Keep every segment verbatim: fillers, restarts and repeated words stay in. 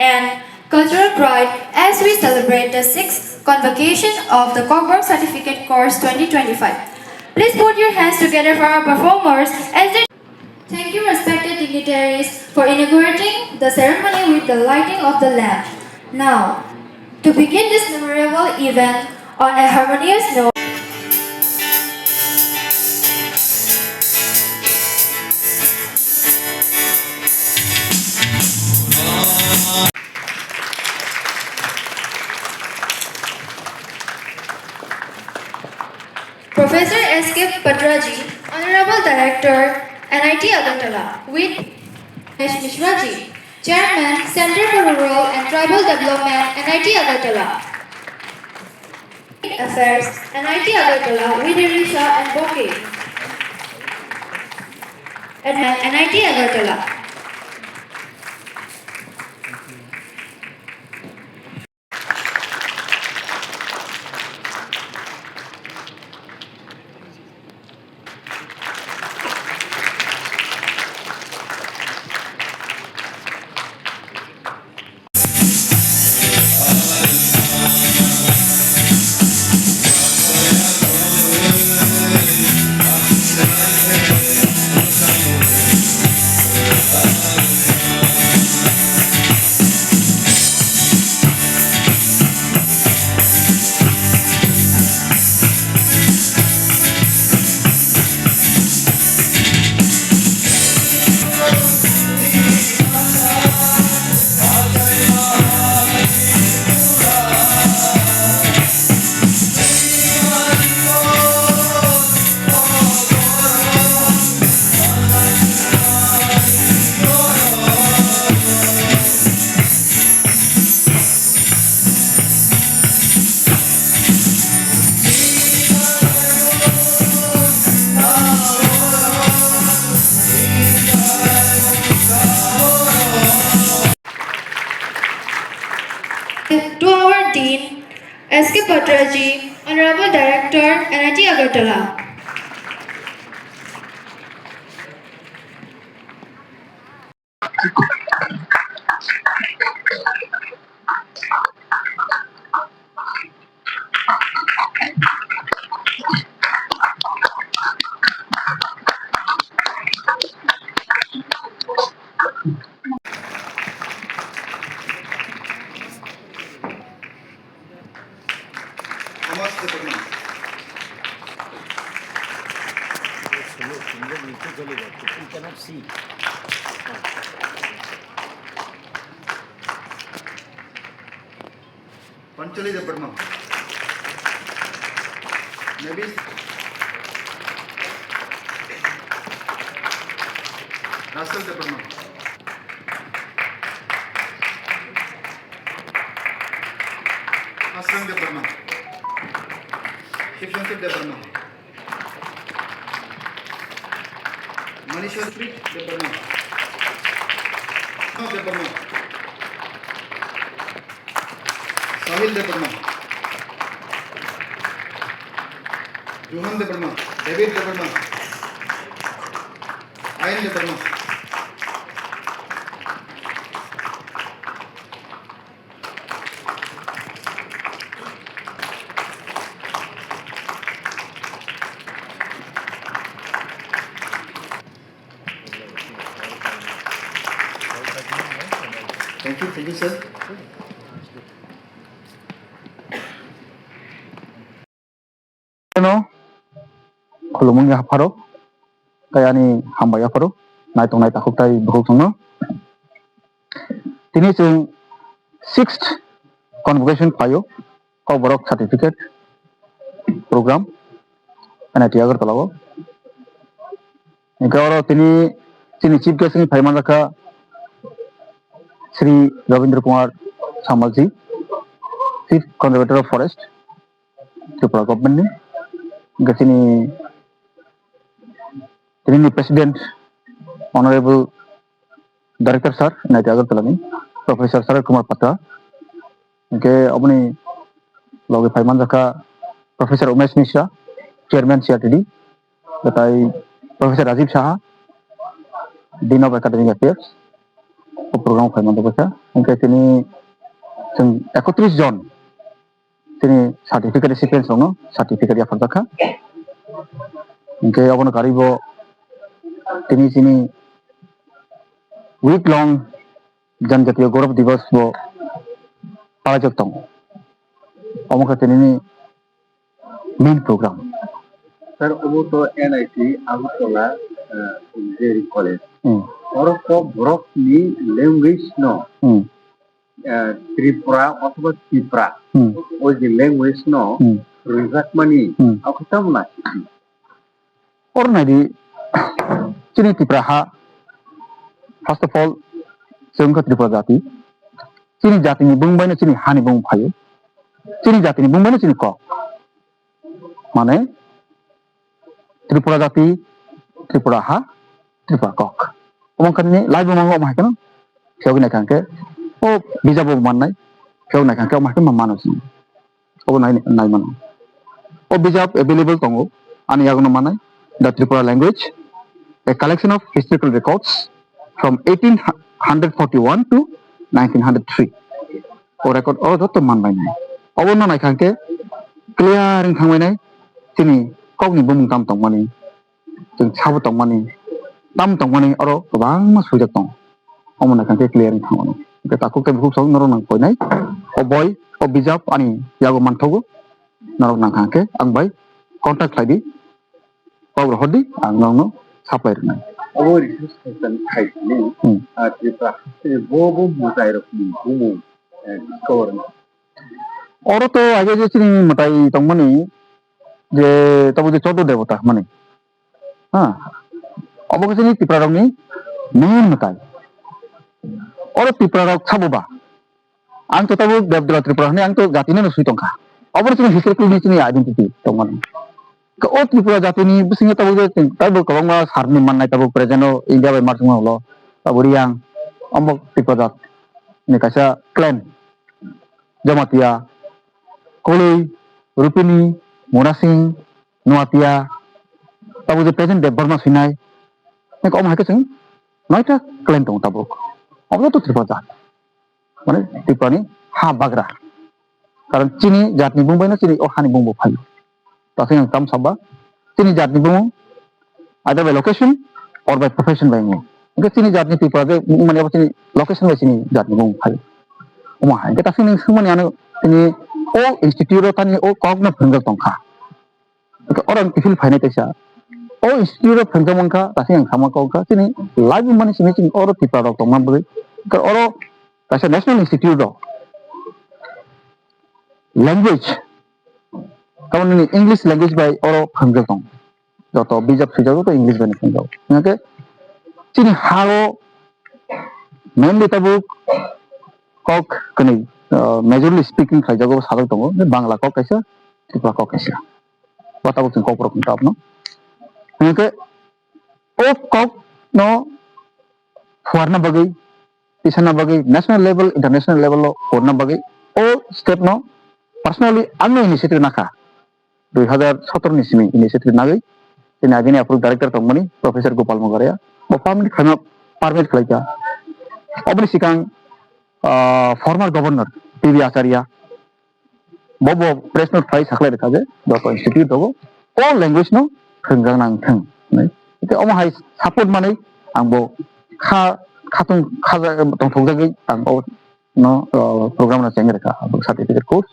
and cultural pride as we celebrate the sixth convocation of the Kokborok Certificate Course twenty twenty-five. Please put your hands together for our performers as they Thank you, respected dignitaries, for inaugurating the ceremony with the lighting of the lamp. Now, to begin this memorable event on a harmonious note, Professor S K Patraji, Honorable Director, N I T Agartala, with Ramesh Mishraji, Chairman, Center for Rural and Tribal Development, N I T Agartala. Affairs, N I T Agartala, with Risha and Bouquet. Admin, N I T Agartala. To our Dean, S K Patraji, Honorable Director, N I T Agartala. Thomas Debbarma. Panchali Debbarma. Mavis. Russell Debbarma. Asrang Debbarma. Shivshankar Debbarma. Manisha Debbarma. Debbarma. Sahil Debbarma. Johan Debbarma. David Debbarma. Ayan Debbarma. Thank you, thank you, sir. No, khulumung ya pharo, kaya ni hambai ya pharo, nai tong nai takhuk tai bukhuk tong no. Tini chwng sixth convocation phaio, Kokborok certificate program, N I T Agartala o. Hingke oro tini chini chief guest ni phai manjakha Shri Ravindra Kumar Samalji, Chief Conservator of Forest, Tripura Government ni. Hingke chini, tini ni President, Honorable Director Sir, N I T Agartala ni, Professor Sarat Kumar Patra. Hingke oboni logi phai manjakha Professor Umesh Mishra, Chairman C R T D, tei Professor Rajiv Saha, Dean of Academic Affairs, o program o phai manjak kha. Hwnkhe tini chwng ekotris jon chini certificate recipients rokno certificate yapharjak kha. Hwnkhe obono karwi bo tini chini week long Janjatiya Gaurav Diwas bo palaijak tongo. Omo khe tinini main program. Sir, obo to N I T Agartala, eh, Engineering College. Hmm. Oro kok borok ni language no, Hmm. eh, Tripura othoba Tipra, Hmm. o je language no Hmm. rwjakmani, Hmm. ako tamo na sisi? Oro naidi, chini Tipra ha, first of all, chwng kha Tripura jati. Chini jatini bung baino chini hani bung phaio. Chini jatini bung baino chini kok. Mane, Tripura jati, Tripura ha, Tripura kok. Omo kani lai bung mango omo hai kano. Phiyok nai kangke, o bijabo mannai. Phiyok nai kangke omo hai kano mano chini. Obo nai, nai mano. O bijap available tongo, ani yagono manai, The Tripura Language, a collection of historical records from eighteen forty-one to nineteen hundred three. O record o joto manbai nai. Obo no nai kangke clear wng thangbai nai, chini kokni bumung tam tongmani, chwng sabo tongmani, tam tongmani oro kwbangma swijak tongo. Omo nai khe clear wng thango. Hwnkhe takhuk tei bukhuk song norok nang koinai. O boi, o bijap ani yago manthogo. Norok nang kha khe ang bai contact khlai di. Kok rw hor di, ang nokno supply rwnai. Abo research session khai sini, Hmm. ah, Tripura haste bo bo mwtai rok ni bumung, eh, discover na. Oro to age je chini mwtai tongmani je tabo je chodo debota mani. Ha. Obo khe chini Tipra rokni main mwtai. Oro Tipra rok sabo ba. Ang to tabuk Debdula Tripura hwnwi ang to jatino no swi tongkha. Obo chini historical ni chini identity tongmani. Khe o Tripura jatini bisingo tabuk je chwng taibo kwbangma sarni mannai tabuk present o India bai marchungma ulo tabuk Riyang omo Tripura jat ni kaisa clan Jamatia, Koloi, Rupini, Murasing, Nuatia, tabuk je present Debbarma swinai. Khe omo hai khe chwng noita clan tongo tabuk. Obo to Tripura jat. Mane Tripurani ha bagra. Karon chini jatni bung baino chini o hani bung bo phaio. Tasing ang tam saba, chini jatni bung either by location or by profession bai wngo. Hwnkhe chini jatni Tripura je mani abo chini location bai chini jatni bung phaio. Omo hai hwnkhe tasing ning swngmani ano chini o institute o tani o kokno phwrwngjak tongkha. Oro ang kiphil phainai teisa. O institute o phwrwngkha mankha, tasing ang sama kok kha, chini life mani simi chini oro Tripura rok tongma bagwi. Oro kaisa national institute rok language, tamoni English language bai oro phwrwngjak tong. Joto bijap swijak joto English bai phwrwngjak. Hingke chini hao mainly tabuk kok kwnwi, ah, majorly speaking khlaijago sajak tongo, Bangla kok kaisa, Tripura kok kaisa. Bo tabuk chwng kokborok wngkha abono. Hwnkhe o kokno phuarna bagwi, tisana bagwi, national level, international level o phuarna bagwi o step no personally angno initiative nakha. Dui hazar sotoro ni simi initiative nagwi chini agini aphuru director tongmani Professor Gopal Mogaria bo permit khlaima, permit khlaikha. Oboni sikang, ah, former governor T B Acharya, bo bo press note phai saklai rwkha je joto institute rogo o language no phwrwngjakna wngthung hinwi. Tei omo hai support manwi ang bo kha, khatung khaja tongthokjagwi ang o no, o, program no chengwi rwkha, abo certificate course,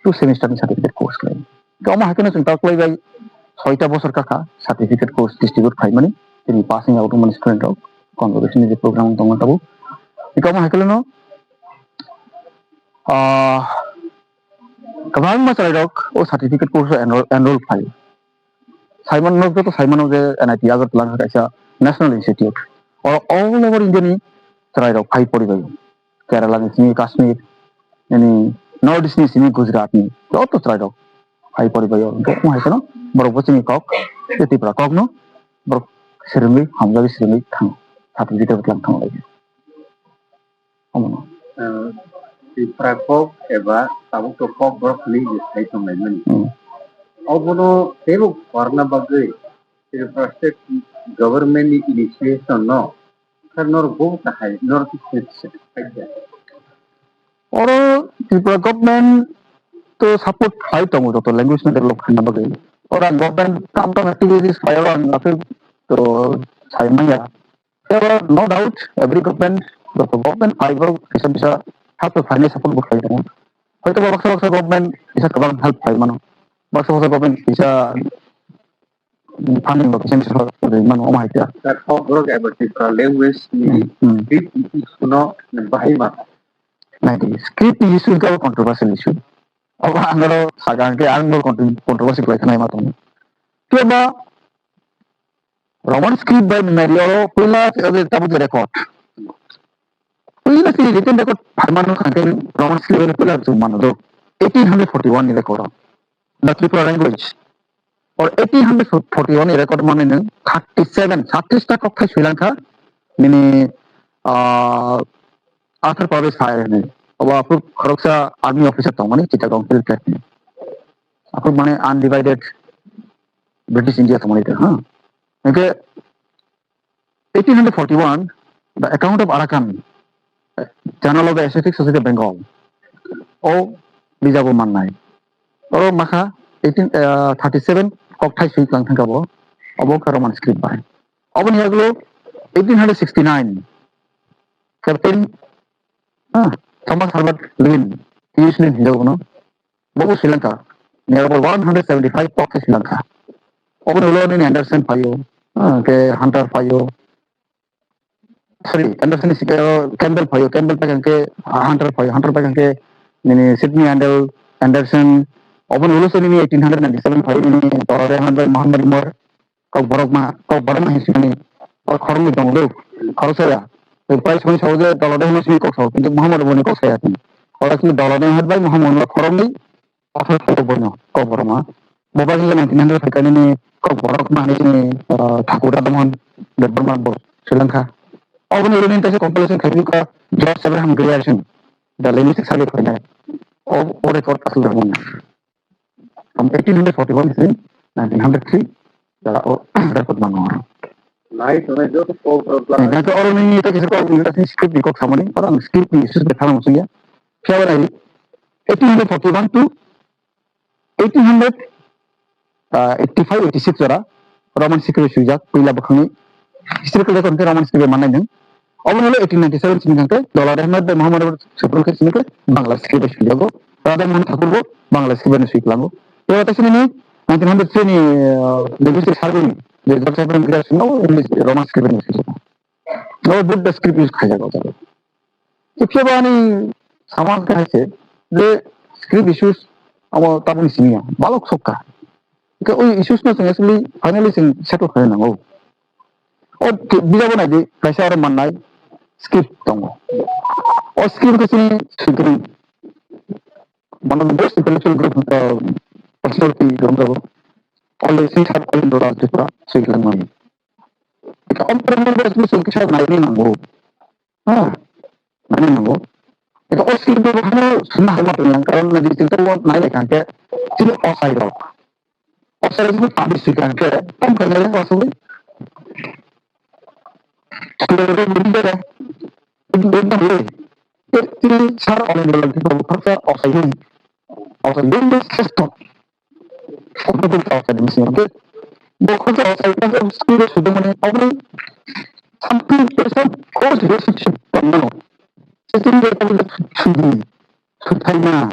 two semester ni certificate course khlai. Tei omo hai kheno chwng ta kwlai bai soita bosor kakha certificate course distribute khaimani, chini passing out wngmani student rok convocation ni je program tongma tabuk. Tei omo hai kheno, ah, kwbangma chwrairok o certificate course o enroll, enroll phai. Saimano, joto saimano je N I T Agartala wngkha kaisa national institute. Oro all over India ni chwrairok phai poribai. Kerala ni simi Kashmir, nini North East ni simi Gujarat ni joto chwrairok phai poribai o. Hwnkhe omo hai kheno borok bo chini kok, je Tripura kok no borok swrwngwi hamjagwi swrwngwi thang, certificate bo twlang thang lai. Omono. Eh, Tipra kok eba tabuk to kok borok hwnwi je sai tonglaimani. Hmm. Obono teibo pharna bagwi Tripura State Government ni initiation no Sir, norok bo kahai, norok khe satisfied da? Oro Tripura government to support khai tongo joto language no develop khaina bagwi. Oro ang government kam kam activities khai oro ang aswk to sai manya. Tebo no doubt every government, joto government phai borok kisa kisa help phainai support bo khai tongo. Hoito ba baksa baksa government kisa kwbang help khai mano. Baksa baksa government kisa funding bo kisa kisa rwi mano, omo hai khe. Sir, kok borok eba Tripura language ni Hmm, hmm. Script issue no bahai ma. Nai di, script issue khe controversial issue. Obo ang oro saga hwnkhe ang bo contro-, controversy khlai khanai ma tongo. Phiya ba Roman script bai nai oro puila tabuk record. Puila si written record phaimano khankhe Roman script bai puila chwng mano do. Eighteen hundred forty-one ni record o. The Tripura language. Or eighteen hundred forty-one ni record mane nung thirty-seven, thirty ta kokthai swilang kha. Nini, ah, Arthur Purvis hai ni. Obo aphuru khoroksa army officer tongmani Chittagong Hill Tracts ni. Aphuru mane undivided British India tongmani ta, ha. Hwnkhe eighteen hundred forty-one, The Account of Arakan, Journal of the Asiatic Society of Bengal, o bijabo mannai. Oro makha eighteen, eh, thirty-seven kokthai swi tlang thangkha bo, obo kha Roman script bai. Oboni yagulo eighteen hundred sixty-nine, Captain, ah, Thomas Herbert Lewin, T H Lewin hinjago bono. Bobo Sri Lanka, nearby one hundred seventy-five pok Sri Lanka. Oboni ulo nini Anderson phaio, ah, ke Hunter phaio. Sorry, Anderson ni sika Campbell phaio, Campbell pai hwnkhe Hunter phaio, Hunter pai hwnkhe nini Sydney Handel, Anderson. Oboni ulo se nini eighteen hundred ninety-seven phaio nini Dolar Ahmed bai Muhammad Umar. Kok borok ma, kok borok ma hinwi sinani. O khoroknwi tongo do. Khoroksa ya. Tei pai songwi sao je Dolar Ahmed simi kok sao, kintu Muhammad Umar ni kok saya tong. Oro simi Dolar Ahmed bai Muhammad Umar khoroknwi, o khoroksa bono kok borok ma. Bo bai nineteen hundred phaikha nini kok borok ma hinwi sini, ah, Thakur Radhamohan Debbarma bo Sri Lanka. Oboni ulo nini kaisa compilation khaikha George Abraham Grierson, The Linguistic Survey of India. O, o record aswk rok mano. From eighteen hundred forty-one to nineteen hundred three, jora o record mano. Nai tongnai joto kok rok. Eh, hwnkhe oro nini ta kisa kok, nini ta script ni kok samani, oro ang script ni issue bai thango sungya. Phiya bai nai, eighteen hundred forty-one to eighteen hundred, ah, eighty-five, eighty-six jora Roman script swijak, puila bwkhangni historical record hwnkhe Roman script mannai nwng. Oboni ulo eighteen ninety-seven simi hwnkhe Dolar Ahmed bai Muhammad Umar Supreme khe simi khe Bangla script bai swijago. Radha Mohan Thakur bo Bangla script bai swi kwlango. Tei o taisini ni nineteen hundred three ni, ah, linguistic survey ni je George Abraham Grierson no English Roman script bai swijak. No Buddha script use khaijak o jaga. Phiya ba ani samang khe hai se je script issues abo tabuk ni simi ya balok sokka. Hwnkhe o issues no chwng actually finally chwng settle khaina nango. O bijabo nai di, kaisa oro mannai script tongo. O script khe chini sudrung. One of the best intellectual group, uh, personality group jago. Only six hundred Tripura swi langmani. Eka om Tripura swi kisa naini nango. Ha, naini nango. Eka o script bo hano sunna hama tong yang, karon na di tinta wo nai le kangke chini osai rok. Osai rok tabi swi kangke, tam kangke rok asuli. Sundar rok budi bere. Budi bere. Tini sar olai bolai kita bukharsa osai ni. Osai ni sresto. Obo bukharsa osai ni sini. Bukharsa osai ni sini sudah mana? Obo something person close relationship tongmano. Sesini dia tadi sudah sudah. Suthaima.